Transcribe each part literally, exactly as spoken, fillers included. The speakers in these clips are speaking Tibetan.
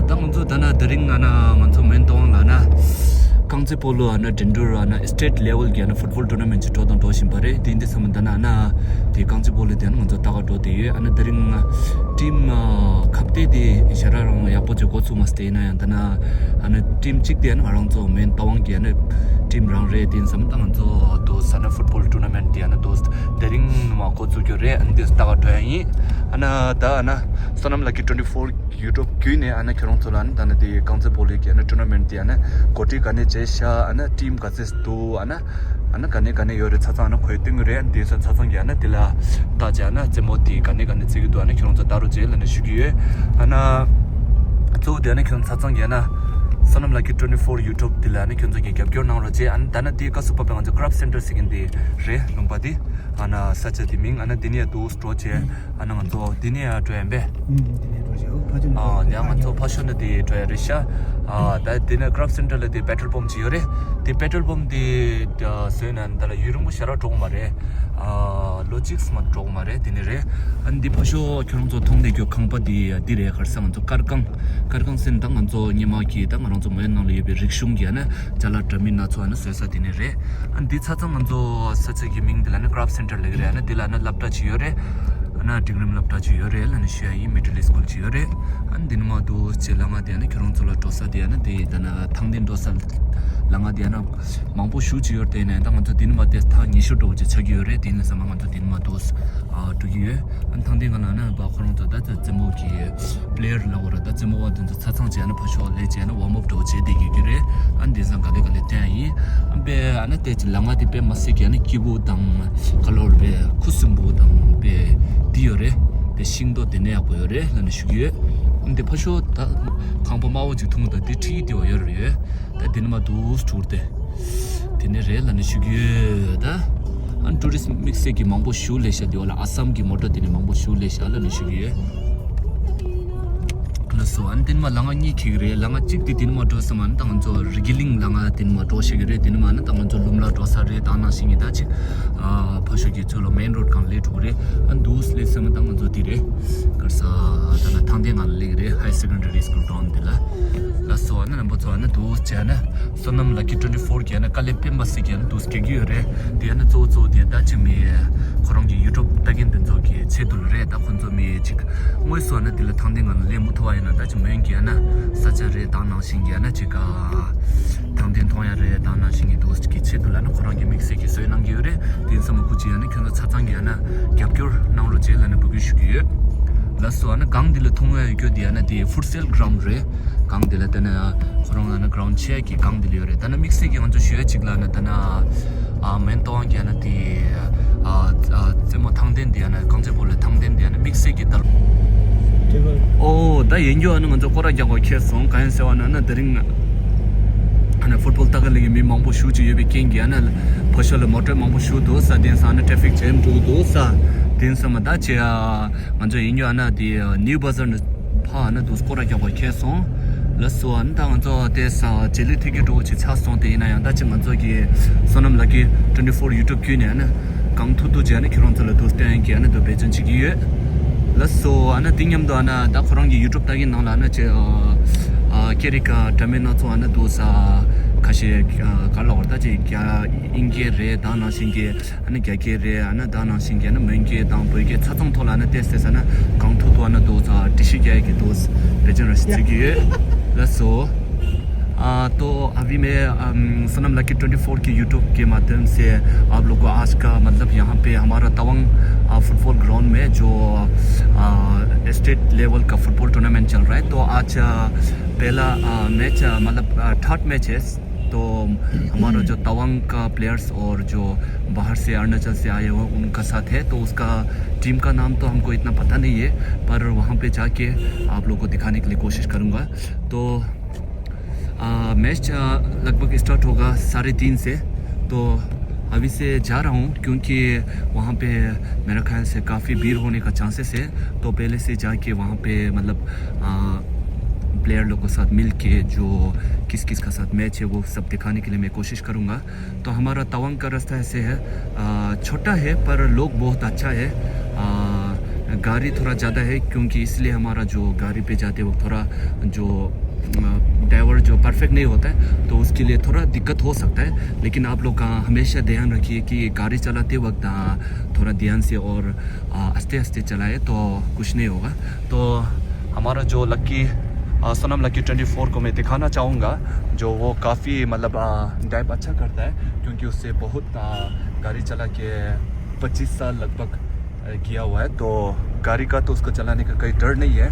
ད་ང་ཚོ་ད་ན་དེ་རིང་ང་ན་ང་ཚོ་མོན་རྟ་དབང་ལ་ན་རྐང་རྩེད་སྤོ་ལོ་ཨ་ན་འགྲན་བསྡུར་ཨ་ན་state level གྱི་ཨ་ན་football tournament ཅིག་འགྲོ་དང་འགྲོ་བཞིན་པ་རེད། དེ་འདི་ཚང་མ་ད་ན་ཨ་ན་དེ་རྐང་རྩེད་སྤོ་ལོ་དེ་ཨ་ན་ང་ཚོ་ལྟ་ག་འགྲོ་དེ་ཡོད། ཨ་ན་དེ་རིང་team ཁ་གཏད་དེ་ཞེ་དྲག་རང་ཡག་པོ་ཅིག་འགོ་ཚུགས་མ་སྟེ་ཡིན་ན་ཡང་ད་ན་ཨ་ན་team གཅིག་དེ་ཨ་ན་ང་རང་ཚོ་མོན་རྟ་དབང་གི་ཨ་ན་team རང་རེད། དེ་ཚང་མ་ད་ང་ཚོ་དུ་ས་ན་football tournament དེ་ཨ་ན་དུ་དེ་རིང་མ་འགོ་ཚུགས་རྒྱུ་རེད། ཨ་ན་དེ་ལྟ་ག་འགྲོ་ཡ་ཡིན། ཨ་ན་ད་ཨ་ན་བསོད་ནམས་Lucky twenty four YouTube བརྒྱུད་ནས་ཨ་ན་ཁྱོད་རང་ཚོ་ལ་ཨ་ན་ད་ན་དེ་རྐང་རྩེད་སྤོ་ལོའི་གི་ཨ་ན་tournament དེ་ཨ་ན་གོ་སྒྲིག་ག་ནས་བྱས་ཤག་ཨ་ན་team ག་ཚོད་འདུག་ཨ་ན་ཨ་ན་ག་ནས་ག་ནས་ཡོད་རེད། ཆ་ཚང་ཨ་ན་ཁོས་སྟོན་གི་རེད། ཨ་ན་དེ་ཚོ་ཆ་ཚང་གི་ཨ་ན་དེ་ལ་ལྟ་བྱས་ཨ་ན་རྩེད་མོ་དེ་ག་ནས་ག་ནས་རྩེ་གི་འདུག་ཨ་ན་ཁྱོད་རང་ཚོ་ལྟ་རོགས་བྱེད་ལབ་ནས་ཞུ་གི་ཡོད། ཨ་ན་གཙོ་བོ་དེ་ཨ་ན་ཁྱོད་རང་ཚོ་ཆ་ཚང་གི་ཨ་ན་བསོད་ནམས་Lucky twenty four YouTube དེ་ལ་ཨ་ན་ཁྱོད་ཚོ་གི་རྒྱབ་སྐྱོར་གནང་རོགས་བྱེད། ཨ་ན་ད་ན་དེ་བཀའ་ཟུར་པ་པའི་ང་ཚོ་Craft Center ཟེར་མཁན་དེ་རེད། ལུང་པ་དེ་ཨ་ན་ས་ཆ་དེ་མིང་ཨ་ན་དེ་ནས་འདུག་འགྲོ་བྱས། ཨ་ན་ང་ཚོ་འདི་ནས་ཡར་འགྲོ་ཡིན་པས། ཨུམ། འདི་ནས་འགྲོ་ཞིག་ཕ་ཆུ་ནས། ཨ་ཡང་ང་ཚོ་ཕ་ཤོ་ནས་དེ་འགྲོ་ཡ་རེད་ཤག་ཨ་ད་འདི་ནས་Craft Center ལ་དེ་petrol pump ཅིག་ཡོད་རེད། དེ་petrol pump དེ་བཟོས་ན་ད་ལ་ཡུན་རིང་པོ་ཞེ་དྲག་འགྲོ་གི་མ་རེད། ཨ་ལོ་གཅིག་མ་འགྲོ་གི་མ་རེད། དེ་ནས་རེད། ཨ་འདི་ཕ་ཤོ་ཁྱོད་རང་ཚོ་མཐོང་བསྡད་རྒྱུ་ཁང་པ་དེ་འདི་རེད། ག་རེ་ཟེར་ང་ཚོ་དཀར་ཁང་། དཀར་ཁང་ཟེར་ན་ད་ང་ཚོ་སྔོན་མ་གི་ད་ང་རང་ཚོ་མོན་ནང་ལ་ཡོད་པའི་རིག་གཞུང་གི་ཨ་ན་ཅ་ལག་འདྲ་མིན་སྣ་ཚོགས་ཨ་ན་བཟོས་ས་དེ་ནས་རེད། ཨ་འདི་ཆ་ཚང་ང་ཚོ་ས་ཆ་གི་མིང་འདི་ལ་ནི་Craft Center ལབ་ཀྱི་རེད། ཨ་ནི་འདི་ལ་ནི་སློབ་གྲྭ་ཅིག་ཡོད་རེད། ཨ་ནི་འབྲིང་རིམ་སློབ་གྲྭ་ཅིག་ཡོད་རེད་ལབ་ནི་ཞུ་ཡ་ཡིན། Middle School ཅིག་ཡོད་རེད། ཨ་ནི་འདི་ནི་མ་འདུག་ཅེས་ལ་ང་དེ་ཨ་ནི་ཁྱོད་རང་ཚོ་ལ་འགྲོ་ས་དེ་ཨ་ནི་དེ་ད་ནི་ཐང་སྟེང་འགྲོ་ས་ལ་ང་དེ་ཨ་ནི་མང་པོ་ཞུ་ཅིག་ཡོད་རེད། དེ་ནས་ད་ང་ཚོ་འདི་ནི་མ་དེ་ཐག་ཉེ་ཤོས་འགྲོ་ཅིག་ཆགས་ཀྱི་ཡོད་རེད། དེ་ནི་ས་མ་ང་ཚོ་འདི་ནི་མ་འདུག་ཨ་འགྲོ་གི་ཡོད། ཨ་ནི་ཐང་སྟེང་ག་ན་ནི་བ་ཁོ་རང་ཚོ་ད་ཚ་རྩེད་མོ་གི player ལ་འོ་ར་ད་རྩེད་མོ་བ་དེ་ཚོ་ཚ་ཚང་བྱས་ན་ཕ་ཤོག་ལས་བྱས་ན་warm up འགྲོ་བྱས་བསྡད་ཀྱི་ཡོད་ཀྱི་རེད། ཨ་འདི་ཚང་ག་ལེ་ག་ལེ་བསྟན་ཡིན། ཨ་པའི་ཨ་ན་དེ་ལ་ང་དེ་པའི་མ་སི་ཀྱི་ཨ་ན་སྐྱིད་པོ་དང་ག་ལོར་པའི་ཁུ་སིམ་པོ་དང་པའི་དེ་ཡོད་རེད། པའི་ཤིང་ཏོག་དེ་ནས་ཡག་པོ་ཡོད་རེད་ལབ་ནས་ཞུ་གི་ཡོད། ཨ་འདི་ཕ་ཤོག་ད་ཁང་པ་དམའ་བོ་ཅིག་མཐོང་ད་དེ་ཁྲིད་དེ་བ་ཡོད་རེད་ཡོད། ད་དེ་ནི་མ་འདུག་ཊུར་དེ། དེ་ནས་རེད་ལབ་ནས་ཞུ་གི་ཡོད་ད། ཨ་ཊུ་རི་སི་དམིགས་བསལ་གྱི་མང་པོ་ཞུ་ལས་ཤ་དེ་བ་ལ་ཨ་སམ་གྱི་མོ་ཊ་དེ་ནས་མང་པོ་ཞུ་ལས་ཤ་ལབ་ནས་ཞུ་གི་ཡོད། ལགས་སོ། ཨ་ནི་དེ་ནི་མ་ལ་ང་གཉིས་ཁེག་རེད། ལ་ང་གཅིག་དེ་དེ་ནི་མ་འགྲོ་ས་མ་ནི་ད་ང་ཚོ་རི་གི་ལིང་ལ་ང་དེ་ནི་མ་འགྲོ་ཤེས་གི་རེད། དེ་ནི་མ་ནི་ད་ང་ཚོ་ལུམ་ལ་འགྲོ་ས་རེད། ད་ནང་བཞིན་གྱི་ད་ཅིག་ཨ་ཕ་ཤོ་གི་ཚོ་ལ་མེན་རོ་ཌི་གང་ལས་འགྲོ་གི་རེད། ཨ་འདུག་ལས་ས་མ་ད་ང་ཚོ་དེ་རེད། གར་ས་ད་ལ་ཐང་དེ་ང་ལ་ལས་གི་རེད། High Secondary School ground དེ་ལ། ལགས་སོ། ཨ་ནི་རྣམ་པ་ཚོ་ཨ་ནི་འདུག་བྱས་ན། བསོད་ནམས་Lucky twenty four གི་ཨ་ནི་དཀའ་ལས་སྤེན་པ་སི་གི་ཨ་ནི་འདུག་སྐྱེ་གི་ཡོད་རེད། དེ་ཨ་ནི་གཙོ་བོ་གཙོ་བོ་དེ་ད་ཅིག་མི་ཁོ་རང་གི་YouTube ལྟ་མཁན་དེ་ཚོ་གི་ཆེད་དུ་རེད། ད་ཁོ་ཚོ་མི་ཅིག་དངོས་སུ་ཨ་ནི་དེ་ལ་ཐང་སྟེང་ང་ལས་མུ་ཐུ་བ་ཡིན་ན་ད་ཅིག་མོན་གི་ཨ་ནི་ས་ཆ་རེད། ད་ནང་བཞིན་གི་ཨ་ནི་ཅིག་ཐང་སྟེང་མཐོང་ཡ་རེད། ད་ནང་བཞིན་གི་འདུག་གི་ཆེད་དུ་ལ་ཨ་ནི་ཁོ་རང་གི་དམིགས་བསལ་གི་བཟོས་གནང་གི་ཡོད་རེད། དེ་ཡིན་ཙང་མ་སྐུ་མཁྱེན་ཨ་ནི་ཁྱོད་ཚོ་ཆ་ཚང་གི་ཨ་ནི་རྒྱབ་སྐྱོར་གནང་རོགས་བྱེད་ལབ་ནས་འབོད་སྐུལ་ཞུ་གི་ཡོད། ལགས་སོ། ཨ་ནི་སྒང་འདི་ལ་མཐོང་བའི་རྒྱུ་དེ་ཨ་ནི་དེ་Futsal ground རེད། སྒང་འདི་ལ་ད་ནི་ཁོ་རང་ཨ་ནི་ground ཆེ་གི་སྒང་འདི་ལ་ཡོད་རེད། ད་ནི་དམིགས་བསལ་གྱི་ང་ཚོ་ཞུ་ཡ་གཅིག་ལ་ནི་ད་ནི་ཨ་མེན་ཏོང་གི་ཨ་ནི་དེ་ཨ་ཨ་རྩེད་མོ་ཐང་སྟེང་འདི་ཨ་ནི་རྐང་རྩེད་སྤོ་ལོ་ཐང་སྟེང་འདི་ཨ་ནི་དམིགས་བསལ་གྱི་ད་ལ་ཨོ་ད་ཡིན་རྒྱུ་ཨ་ནི་ང་ཚོ་སྐོར་ར་རྒྱག་པ་ཁེལ་སོང་། གང་ཡིན་ཟེར་བ་ན་ཨ་ནི་དེ་རིང་ཨ་ནི་ཕུཊ་བོལ་ལྟ་ག་ལེ་གི་མི་མང་པོ་ཞེ་ཅིག་ཡོད་པའི་རྐྱེན་གྱིས་ཨ་ནི་ཕ་ཤོ་ལ་མོ་ཊ་མང་པོ་ཞེ་འདུག་ས། དེ་ཡིན་ཙང་ཨ་ནི་traffic jam འགྲོ་གི་འདུག་ས། དེ་ཡིན་ཙང་མ་ད་ཅི་ཨ། ང་ཚོ་ཡིན་རྒྱུ་ཨ་ན་དེ་ནིའུ་བ་ཟར་ནས་ཕ་ཨ་ན་དུ་སྐོར་ར་རྒྱག་པ་ཁེལ་སོང་། ལགས་སོ། ཨ་ན་ད་ང་ཚོ་དེ་ས་རྗེས་ལུས་ཐེབས་ཀྱི་འགྲོ་བ་ཅིག་ཆགས་སོང་། དེ་ཡིན་ན་ཡང་ད་ཅི་ང་ཚོ་གི་བསོད་ནམས་Lucky twenty four YouTube བརྒྱུད་ནས་ཨ་ན་གང་ཐུབ་ཐུབ་བྱས་ན་ཁྱེད་རང་ཚོ་ལ་དུ་སྟོན་གྱི་ཨ་ན་དུ་འབད་བརྩོན་བྱེད་ཀྱི་ཡོད། ལགས་སོ། ཨ་ན་དེ་མཉམ་དུ་ཨ་ན་ད་ཁོ་རང་གི་YouTube ལྟ་མཁན་ནང་ལ་ཨ་ན་ཅི་ཨ་ཨ་སྐད་རིགས་ཀ་འདྲ་མིན་སྣ་ཚོགས་ཨ་ན་དུ་ས་ཁ་ཤས་ཨ་ག་ལ་བར་ད་ཅི་ཨིན་སྐད་རེད། ད་ནང་བཞིན་གྱི་ཨ་ནི་རྒྱ་སྐད་རེད། ཨ་ནི་ད་ནང་བཞིན་གྱི་ཨ་ནི་མོན་སྐད་དང་བོད་སྐད་ཚ་ཚང་ཐོག་ལ་ཨ་ནི་ཏེ་སེ་ས་ན་གང་ཐུབ་ཐུབ་ཨ་ནི་དུ་ཚ་འགྲེལ་བཤད་རྒྱག་ཡ་གི་དུ་བེ་ཅན་ར་ཞིག་བརྩི་གི་ཡོད། ལགས་སོ། आ, तो अभी मैं अम, Sonam lucky twenty four के यूट्यूब के माध्यम से आप लोग को आज का, मतलब, यहाँ पे हमारा तवांग आ, फुटबॉल ग्राउंड में जो आ, स्टेट लेवल का फुटबॉल टूर्नामेंट चल रहा है, तो आज आ, पहला आ, मैच, आ, मतलब, आ, थर्ड मैच है। तो हमारा जो तवांग का प्लेयर्स और जो बाहर से अरुणाचल से आए हुए उनका साथ है, तो उसका टीम का नाम तो हमको इतना पता नहीं है, पर वहाँ पे जाके आप लोग को दिखाने के लिए कोशिश करूँगा। तो आ, मैच आ, लगभग स्टार्ट होगा साढ़े तीन से। तो अभी से जा रहा हूँ, क्योंकि वहाँ पे मेरा ख्याल से काफ़ी भीड़ होने का चांसेस है। तो पहले से जाके वहाँ पे, मतलब, आ, प्लेयर लोग के साथ मिल के जो किस किस का साथ मैच है, वो सब दिखाने के लिए मैं कोशिश करूँगा। तो हमारा तवांग का रास्ता ऐसे है, आ, छोटा है पर लोग बहुत अच्छा है। आ, गाड़ी थोड़ा ज़्यादा है, क्योंकि इसलिए हमारा जो गाड़ी पे जाते वक्त थोड़ा जो ड्राइवर जो परफेक्ट नहीं होता है, तो उसके लिए थोड़ा दिक्कत हो सकता है। लेकिन आप लोग का हमेशा ध्यान रखिए कि गाड़ी चलाते वक्त थोड़ा ध्यान से और आस्ते आस्ते चलाए, तो कुछ नहीं होगा। तो हमारा जो लक्की सोनम लक्की ट्वेंटी फोर को मैं दिखाना चाहूँगा, जो वो काफ़ी मतलब ड्राइव अच्छा करता है, क्योंकि उससे बहुत गाड़ी चला के पच्चीस साल लगभग किया हुआ है। तो गाड़ी का तो उसको चलाने का कोई डर नहीं है।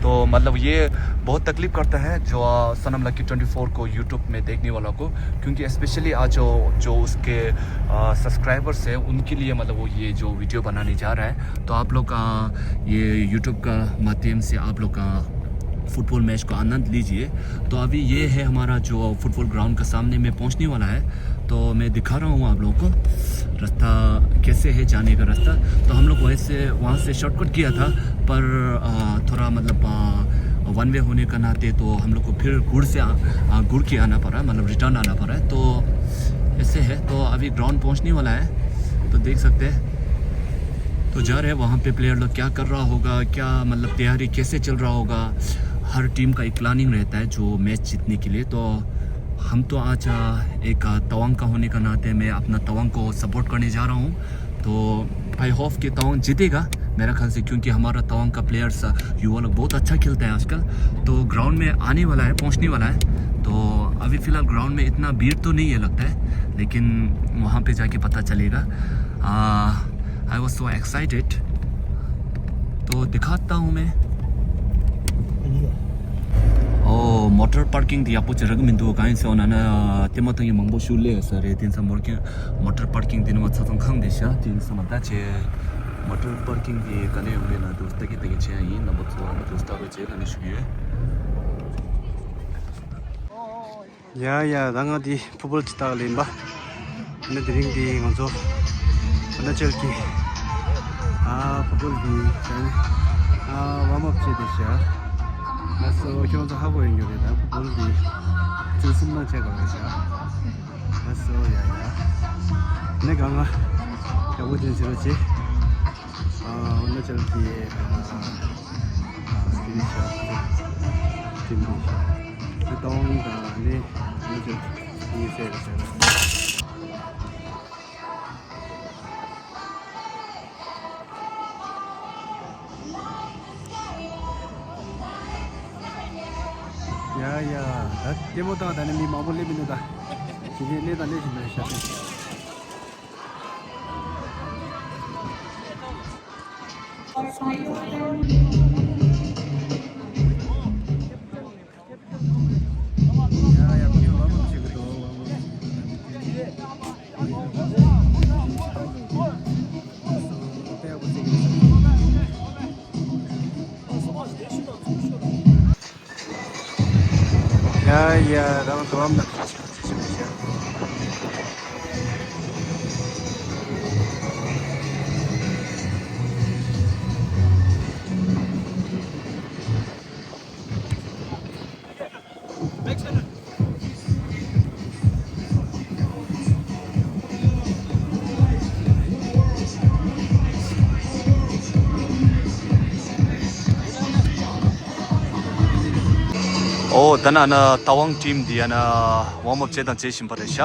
तो मतलब ये बहुत तकलीफ करता है जो सोनम लक्की ट्वेंटी फोर को यूट्यूब में देखने वालों को, क्योंकि स्पेशली आज जो जो उसके सब्सक्राइबर्स हैं, उनके लिए मतलब वो ये जो वीडियो बनाने जा रहा है। तो आप लोग ये यूट्यूब का माध्यम से आप लोग का फुटबॉल मैच को आनंद लीजिए। तो अभी ये है हमारा जो फुटबॉल ग्राउंड का सामने में पहुंचने वाला है। तो मैं दिखा रहा हूँ आप लोगों को रास्ता कैसे है, जाने का रास्ता। तो हम लोग वैसे वहाँ से शॉर्टकट किया था, पर थोड़ा मतलब वन वे होने का नाते तो हम लोग को फिर घुर से घुर के आना पड़ा, मतलब रिटर्न आना पड़ा है। तो ऐसे है। तो अभी ग्राउंड पहुँचने वाला है, तो देख सकते हैं। तो जा रहे हैं वहाँ पे, प्लेयर लोग क्या कर रहा होगा, क्या मतलब तैयारी कैसे चल रहा होगा। हर टीम का एक प्लानिंग रहता है जो मैच जीतने के लिए। तो हम तो आज एक तवांग का होने का नाते मैं अपना तवांग को सपोर्ट करने जा रहा हूँ। तो आई होप कि तवांग जीतेगा मेरा ख्याल से, क्योंकि हमारा तवांग का प्लेयर्स युवा लोग बहुत अच्छा खेलता है आजकल। तो ग्राउंड में आने वाला है, पहुँचने वाला है। तो अभी फ़िलहाल ग्राउंड में इतना भीड़ तो नहीं है लगता है, लेकिन वहाँ पे जाके पता चलेगा। I was so excited. तो दिखाता हूँ मैं। ཨོ་མོ་ཊར་པར་ཀིང་དེ་ཡག་པོ་ཅིག་རག་གི་མི་འདུག་གང་ཡིན་ཟེར་བ་ན་ན་ལྟད་མོ་ལྟ་མཁན་མང་པོ་ཞིག་སླེབས་ཡོད་ས་རེད། དེ་ཚོ་མོ་ཊར་པར་ཀིང་དེ་ནི་མ་ཚ་ཚང་ཁང་དེ་ཤ་དེ་ཡིན་ས་མ་ད་ཆེ། མོ་ཊར་པར་ཀིང་དེ་ག་ནས་ཡོང་གི་ན་དུ་ལྟ་གི་ལྟ་གི་བྱེད་ཡ་ཡིན། རྣམ་པ་ཚོ་ཨ་ནི་དུ་ལྟ་བའི་རྗེས་ལ་ནི་ཞུ་གི་ཡོད། ཡ་ཡ་ད་ང་དེ་ཕུ་པོལ་ཅི་ལྟ་ག་ལེན་པ། ནི་དེ་རིང་འདི་ང་ཚོ་ཨ་ན་ཅལ་གྱི་ཨ་ཕུ་པོལ་གྱི་ཨ་ཝམ་ཨབ་བྱས་ཏེ་ཤ། ལགས་སོ། ཁྱོད་ཚོ་ཧ་གོ་ཡོང་རྒྱུ་རེད། ད་ཕུ་པོལ་གྱི་ཚིག་གསུམ་ནང་བྱས་དགོས་རེད་ཤ། ལགས་སོ། ཡ་ཡ། ནི་ག་ང་ཡག་པོ་ཅན་ཟེར་བ་ཅི། ཨ་ཨ་ན་ཅལ་གྱི་ཨ་ཨ་དེ་ནི་ཤ་དེ་ནི་ཤ་དེ་དང་ནི་ཨ་ན་ཅལ་གྱི་ཡིན་ཟེར་ཟེར། ཡ་ཡ། ད་ལྟད་མོ་བཏང་ད་ནི་མི་མང་པོ་སླེབས་མི་འདུག་ད་དེ་ནས་སླེབས་དང་སླེབས་བཞིན་པ་རེད་ཤག་ཡ་ཡ། རང་དུ་བམ་ན་ཁ་ཆེ་ཁ་ཆེ་ཞིག་བྱ། ཨོ་ད་ནི་ཨ་ནི་ཏ་ཝང་ཊིམ་འདི་ཨ་ནི་ཝོམ་ཨབ་བྱེད་དང་བྱེད་བཞིན་པ་རེད་ཤག་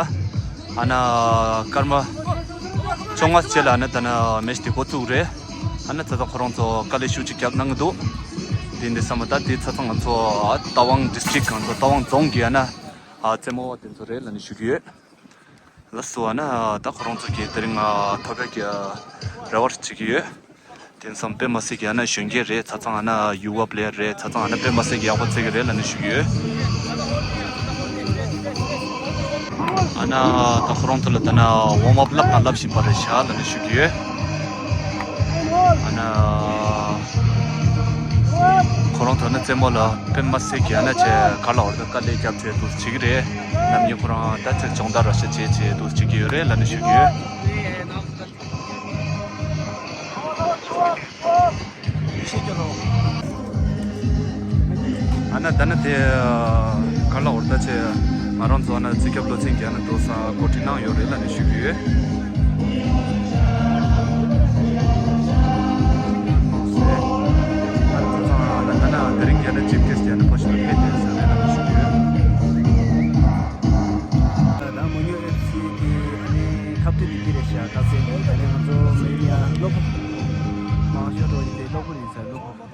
ཨ་ནི་སྐར་མ་བཅོ་ལྔ་རྗེས་ལ་ཨ་ནི་ད་ནི་མེ་ཆི་འདི་འགོ་བཙུགས་རེད། ཨ་ནི་ད་ལྟ་ཁོ་རང་ཚོ་དཀའ་ལས་ཤུགས་ཆེ་རྒྱག་གནང་གི་འདུག་དེ་འདི་ཚང་མ་ད་དེ་ཚ་ཚང་ང་ཚོ་ཏ་ཝང་ཌི་སི་ཊི་རིག་ང་ཚོ་ཏ་ཝང་རྫོང་གི་ཨ་ནི་ཨ་རྩེད་མོ་བ་དེ་ཚོ་རེད་ལབ་ནས་ཞུ་གི་ཡོད། ལགས་སོ། ཨ་ནི་ད་ཁོ་རང་ཚོ་གིས་དེ་རིང་ཐོབ་པའི་གི་རེ་བ་བྱེད་ཀྱི་ཡོད། དེ་ཚང་དཔེ་མ་སྲིད་ཀྱི་ཨ་ནི་གཞོན་སྐྱེས་རེད། ཚ་ཚང་ཨ་ནི་ཡུ་ཝ་པི་ལེ་ཡར་རེད། ཚ་ཚང་ཨ་ནི་དཔེ་མ་སྲིད་ཀྱི་ཡག་པོ་རྩེ་གི་རེད་ལབ་ནས་ཞུ་གི་ཡོད། ཨ་ནི་ད་ཁོ་རང་ཚོ་ལ་ད་ནི་ཝོམ་ཨབ་བསླབ་དང་བསླབ་བཞིན་པ་རེད་ཤག་ལབ་ནས་ཞུ་གི་ཡོད། ཨ་ནི་ཁོ་རང་ཚོ་ནི་རྩེད་མོ་ལ་དཔེ་མ་སྲིད་ཀྱི་ཨ་ནི་ཆེ་ག་ལ་བར་དུ་དཀའ་ལས་རྒྱབ་བྱས་འདུག་བྱེད་ཀྱི་རེད། ནམ་རྒྱུན་ཁོ་རང་ད་ཆེ་སྦྱོང་བརྡར་ར་ཤ་བྱས་བྱས་འདུག་བྱེད་ཀྱི་ཡོད་རེད་ལབ་ནས་ཞུ་གི་ཡོད། ཨ་ནི་ད་ནི་དེ་ག་ལ་བར་ད་ཆེ་ང་རང་ཚོ་ཨ་ནི་རྩིས་ཁྱབ་སློབ་ཚན་གྱི་ཨ་ནི་འགྲོ་ས་གོ་སྒྲིག་གནང་ཡོད་རེད་ལབ་ནས་ཞུ་གི་ཡོད། དེ་རིང་རྒྱ་ནག་ཅིབ་གེ་སི་རྒྱ་ནག་ཕོ་ཤོ་ཕེབས་ཏེ་ཟེར་ནས་ཞུ་རྒྱུ་ཡོད། ད་མོ་ཉོ་ཨེཕ་སི་གི་ཨ་ནི་ཁ་གཏད་དེ་འདི་རེད་ཤག་ཁ་གཏད་དེ་ཨ་ནི་ང་ཚོ་མི་ཡ་གློ་བུར་མང་ཤོས་འགྲོ་ཡི་དེ་གློ་བུར་ཡིན་ས་གློ་བུར།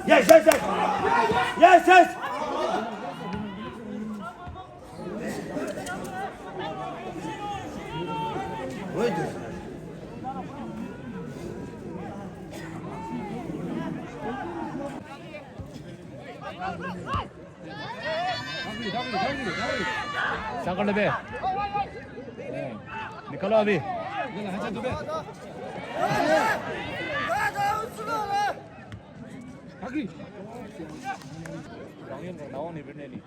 Yes, yes, yes. Yes, yes. Sakal be. Nikalo abhi. Agri. Rangin na oni birneni.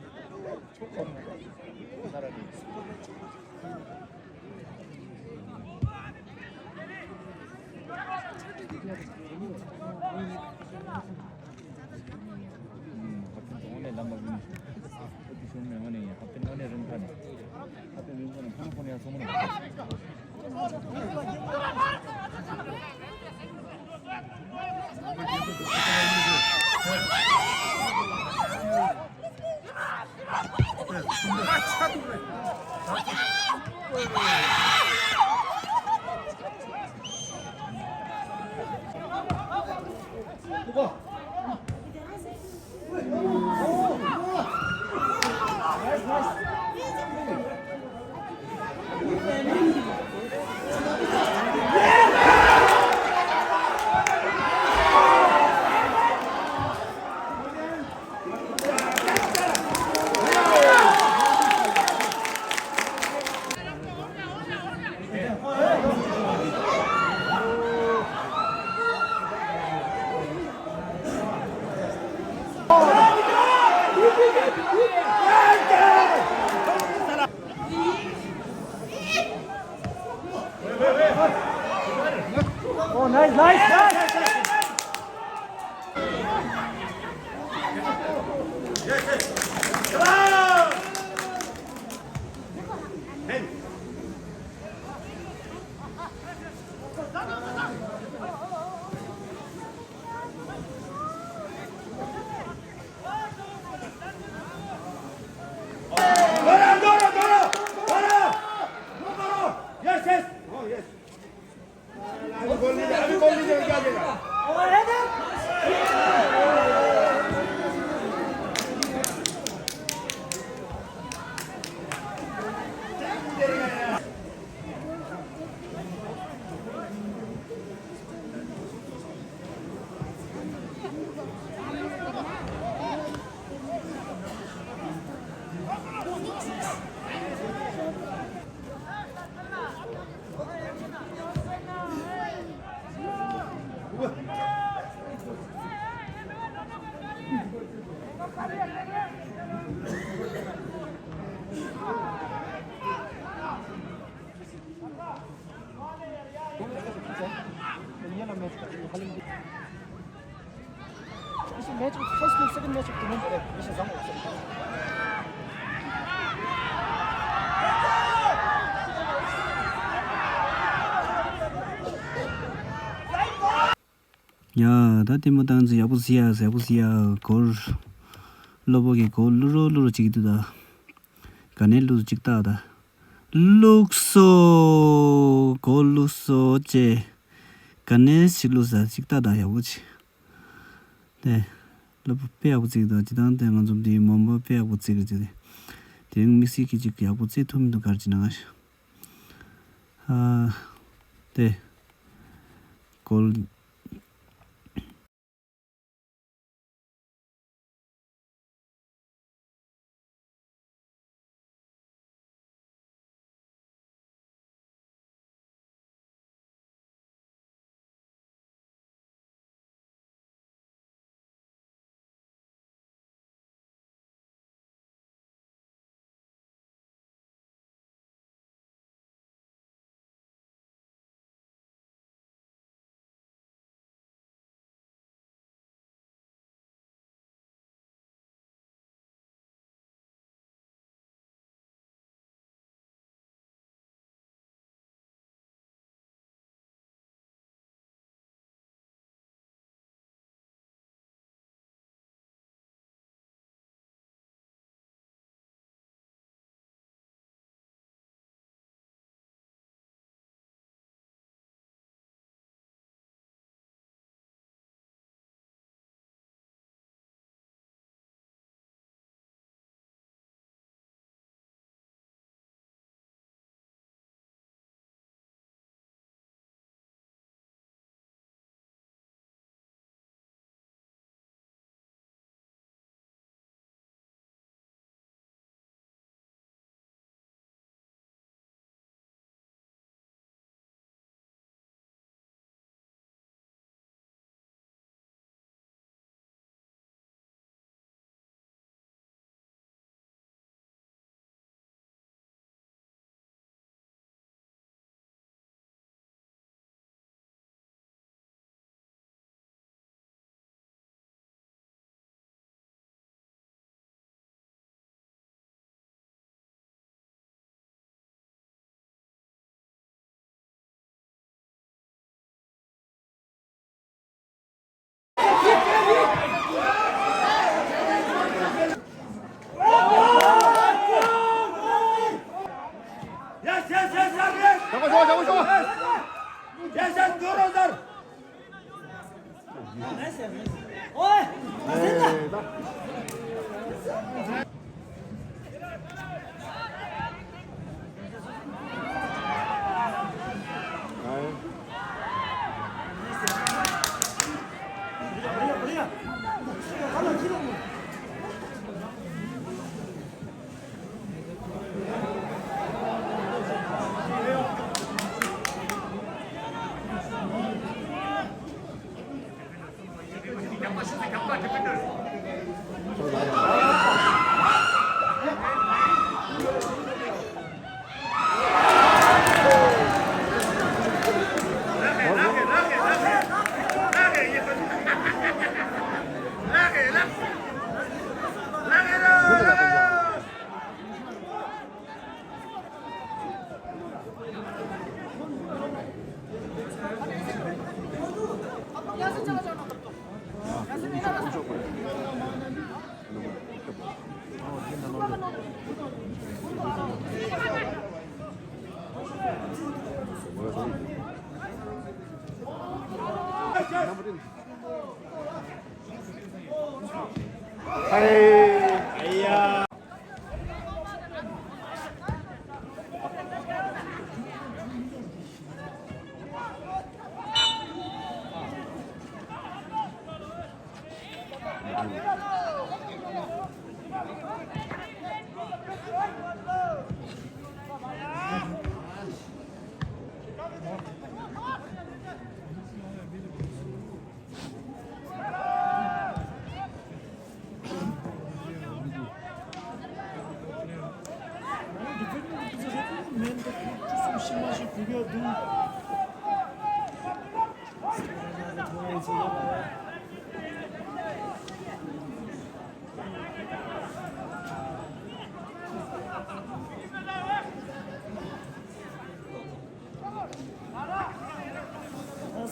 Yes, yes. Oh, yes. ཡ། ད་ལྟད་མོ་བཏང་ཚེ་ཡག་པོ་གཟིགས་ཡ། ཡག་པོ་གཟིགས་ཡ། གོལ། གློ་བུར་གྱི་གོལ་བླུག་རོགས་བླུག་རོགས་བྱེད་ཀྱི་འདུག་ད་ག་ནས་བླུགས་ཅིག་ལྟ་ད། བླུགས་སོ། གོལ་བླུགས་སོ་ཅེ། ག་ནས་ཞིག་བླུགས་ས་ཅིག་ལྟ་ད། ཡག་པོ་བྱེད། དེ། གློ་བུར་དཔེ་ཡག་པོ་བརྩེགས་འདུག་སྤྱིར་བཏང་དེ་ང་ཚོ་འདིའི་མོན་པ་དཔེ་ཡག་པོ་བརྩེགས་ཀྱི་ཅིག་དེ་རིང་དམིགས་བསལ་གྱི་ཅིག་ཡག་པོ་བརྩེགས་ཐུབ་མི་འདུག་ག་རེ་བྱེད་ན་ང་ཞིག་ཨ། དེ། གོལ།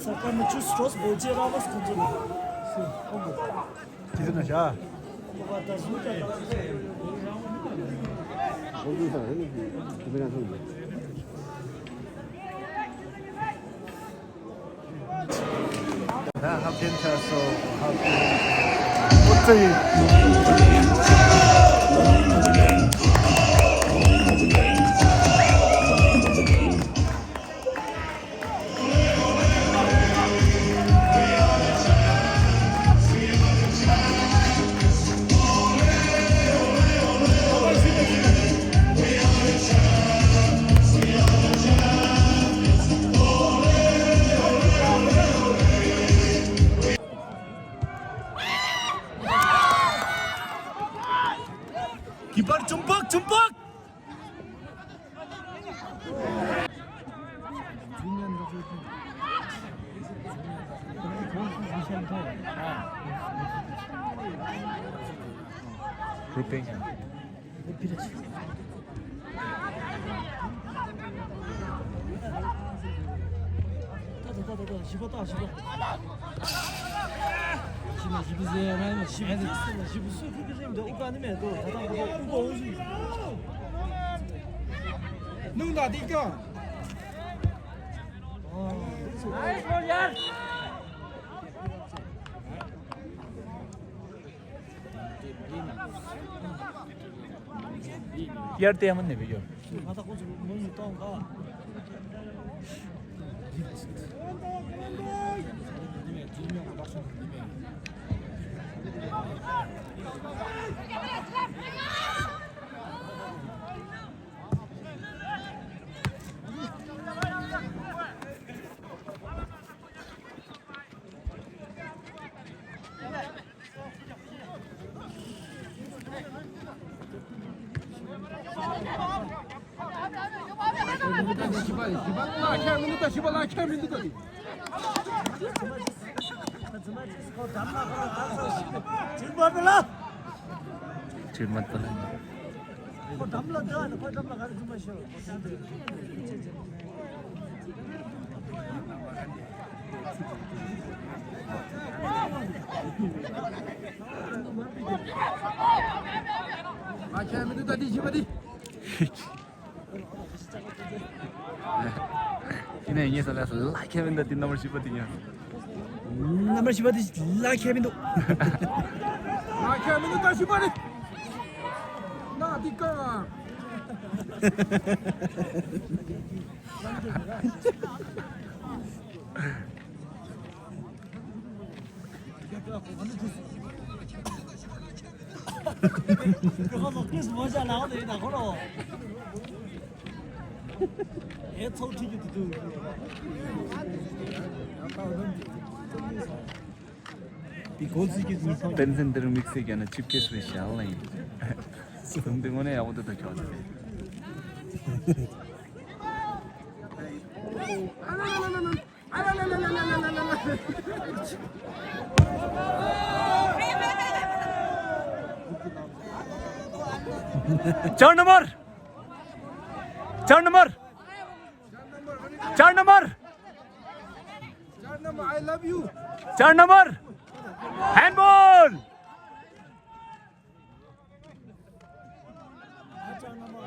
Saka mi chu stros boje ravas kunjo. Si, kongo. Kizu na sha. Kongo ta zuta. Kongo ta, eh, kizu na zuta. ད་ཧབ་ཐེན་ཆ་སོ་ཧབ་ཐེན། ཨོ་ཙི། གི་པར་ཅུམ་པག་ཅུམ་པག Grouping. དབྱར་ལྟད་མོ་ནས་བེད་སྤྱོད། ཡིན་ནའི་ངས་ལབ་སོང་། ལག་ཁྱེར་མི་འདུག་དེ་ནམ་བར་ཞིབ་པ་དེ་ཉོན། ནམ་བར་ཞིབ་པ་དེ་ལག་ཁྱེར་མི་འདུག་ལག་ཁྱེར་མི་འདུག་ད་ཞིབ་པ་རེད། ན་འདི་ཀ་དཔེ་མཚོན་འདིར་དམིགས་བསལ་རྒྱག་ན་ཆིབས་ཁེ་སུའི་ཞལ་ལ་ཡིན། སུམ་འདི་དངོས་གནས་ཡག་པོ་འདུག་ད་ཁྱོག་ཚེ། Char number. Char number. Char number. Char number, I love you. Char number. Handball.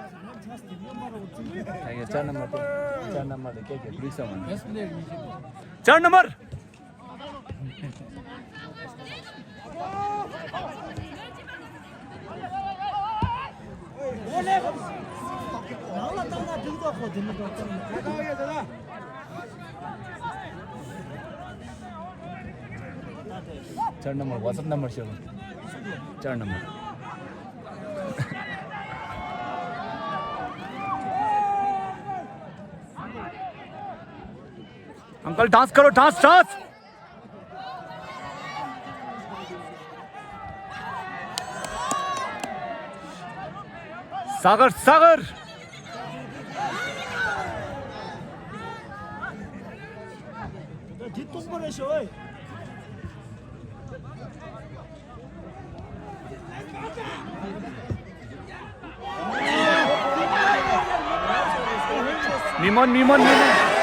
ཡ་ཡ་ཅར་ནམ་བར་དེ། ཅར་ནམ་བར་དེ་སྐད་རྒྱག་ལུས་སོང་ང་། ཅར་ནམ་བར། ཅར་ནམ་བར། WhatsApp number ཤོད། ཅར་ནམ་བར། uncle dance करो, dance, dance. सागर, सागर। མི་མོན། མི་མོན། མི་མོན།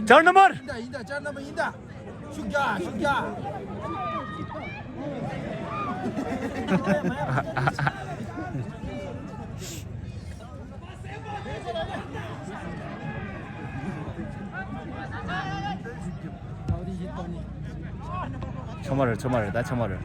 ཅར་ནམ་བར། ཡིན་ད་ཡིན་ད། ཅར་ནམ་བར་ཡིན་ད། ཤུགས་རྒྱག་ཤུགས་རྒྱག་ཆོ་མ་རེད། ཆོ་མ་རེད། ད་ཆོ་མ་རེད།